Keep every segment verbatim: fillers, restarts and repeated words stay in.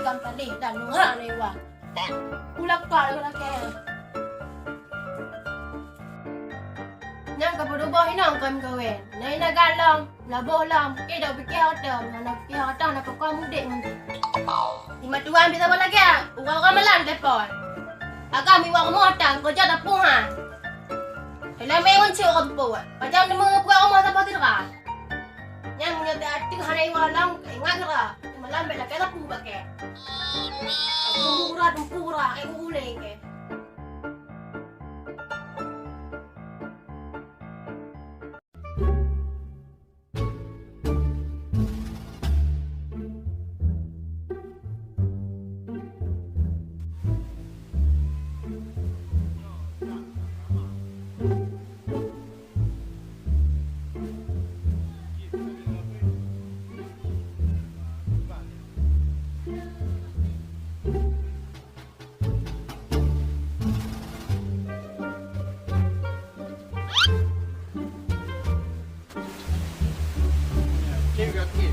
Tuan palih dan nurhak na iwa. Ulaka lagèe nyan. Nyang ka peuduboh inong kon meukawen. Na ina galom, laboh lom, idok piké oto, hana piké oto, hana peukoh mudik ngon jih. Di matuan bisa balagèe, uroe-uroe malam telepon. Agam iwa rumoh tan, keureuja tapuhan. Dalam mé ngon cit ureueng teupeu, pajan teumeu peuet rumoh saboh sidra. Nyang meunyoe teuateueh hana iwa lom, ingat geura. Malam bèk lakèe sapu bakèe. Teumpu gura, teumpu gura, eh, ulèe kèe. Cek yakin.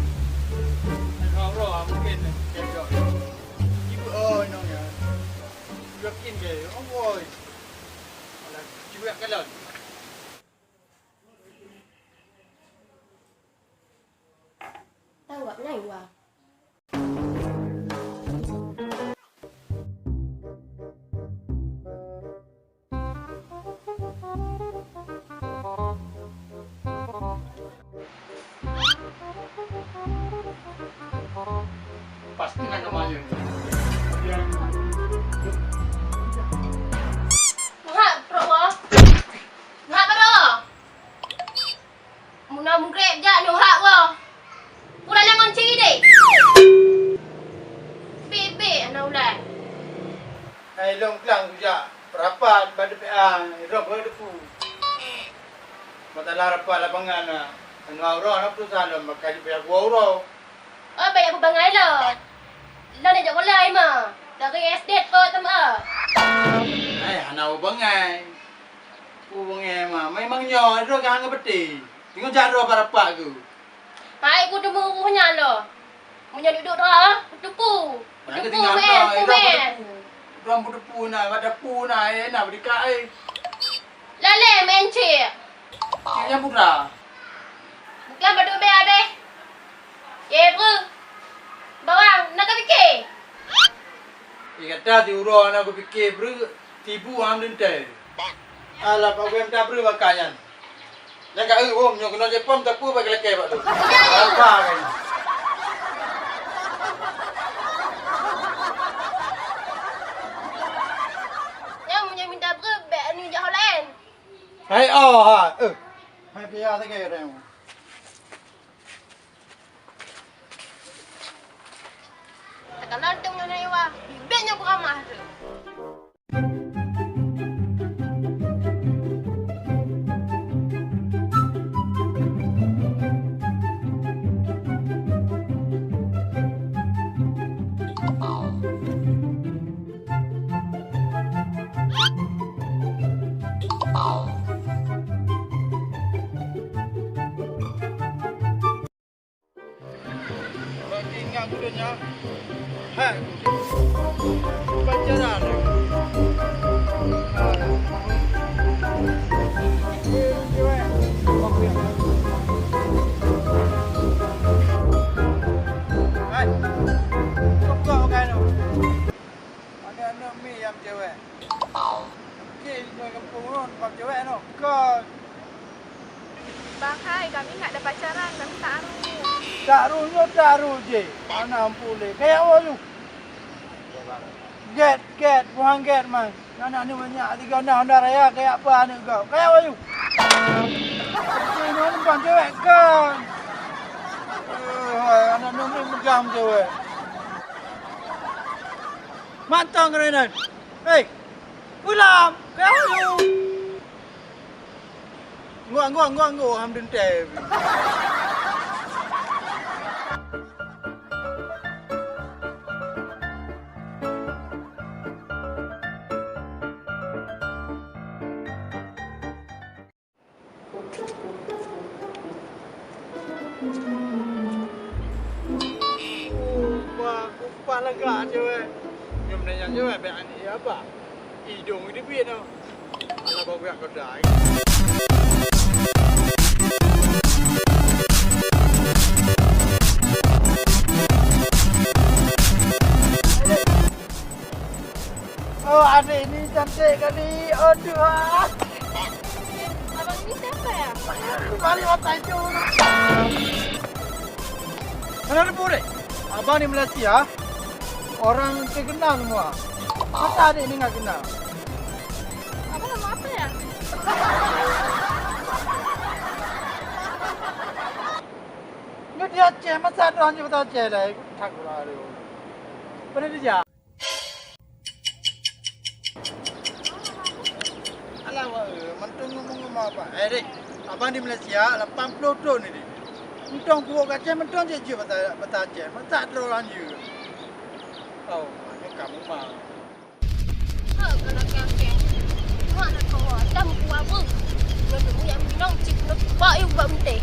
Hai, kau roh, mungkin cek yakin. Ibu, oh, inong ya. Yakin ke? Oh, boy. Alah, cuek kalon. Tanggap nai, Wa. Pasti nak kemana? Mak, bro. Mak, bro. Meunan mugreb jak nyoe hak woe. Peue na ngon ciri deh? Bèk-bèk hana ulèe. Hai lôn klang kujak rapat bak D P A, roh keu teupeu. Masalah rapat lapangan na. Hana uroe na perusahaan lôn bak ka jipayah gua uroe. Oh, bèk jak beubangai lôn. Lôn jak gulai ma. Dari estet po teuma. Hai, hana beubangai. Ku beungèh ma, memang nyoe droe ka hana beutôi. Teungoh jak droe bak rapat ku. Hai ku teumeuruh nyan lom. Meunyoe duek-duek droe, kuteupeu. Kuteupeu meu'en, kuteupeu meu'en. Droe kuteupeu na, bak dapu na, eh, na beudika, eh. Lalè meu'en cit. Cit nyang putra. Bukan badu bèe abéh. Ye, bru. Bawang, na ka pike? Ye, gata siuroe na kupike, bru, tibu ham leuntèe. Alah, Pak Guyam, tabru baka nyan. Nyang ka eu, nyoe keunoe jipom, tapeue bak lakèe bak tu. Apa kan? Nyang meunyoe minta breuh, bèk anu jak ho laén. Hai, oh, ha, eh. Hai, pia sagai orang. Takalon teuh ngon Naiwa, bibit nyoe beuramah teuh. Bagi ingat gurèe nyan. Hai. Pacaran. Hai. Kok kau kan? Ada aneuk mi nyang cewek. Oke, di gampông nyoe bak cewek nyoe. Kon. Bang hai, kami nggak ada pacaran, kami taruh. Taruh nyoe taruh je. Mana ampun le. Kayak apa tu? Get, get, bukan get, man. Anak ni banyak, tiga anak Honda Raya, kayak apa aneuk kau? Kayak apa tu? Ini bukan cewek, kan? Eh, hai, anak ni megang cewek. Mantong keunan. Hei, pulang. Kau lu. Ngok, ngok, ngok, ngok, ham dentèe. Kupa, kupa Lega cewek. Nyoe meunan nyan cewek, bèk aneuk ya, bah. Idong di piye nyoe? Alah, bak buyak keudai. Oh, adik ni cantik kali. Oh, Tuhan. Abang ni siapa ya? Balik mata hijau. Mana ada boleh? Abang di Malaysia, orang terkenal semua. Masa adik ni nggak kenal? Abang nama apa ya? Nyoe di Aceh, masa ada orang nyebut Aceh lah. Takut lah dia. Pada dia. Alah, wah, mantong ngomong-ngomong apa? Eh, Dik, abang di Malaysia lapan puluh thon ni, Dik. Mantong puwoe gacah, mantong jeuet-jeuet bata, bata Aceh. Masa droe lanjut. Oh, hanya kamu mah. Ha, kalau kakek. Mak nak kawa, dah muka apa? Nyodoh yang minong cik nak bak yuk bak menteh.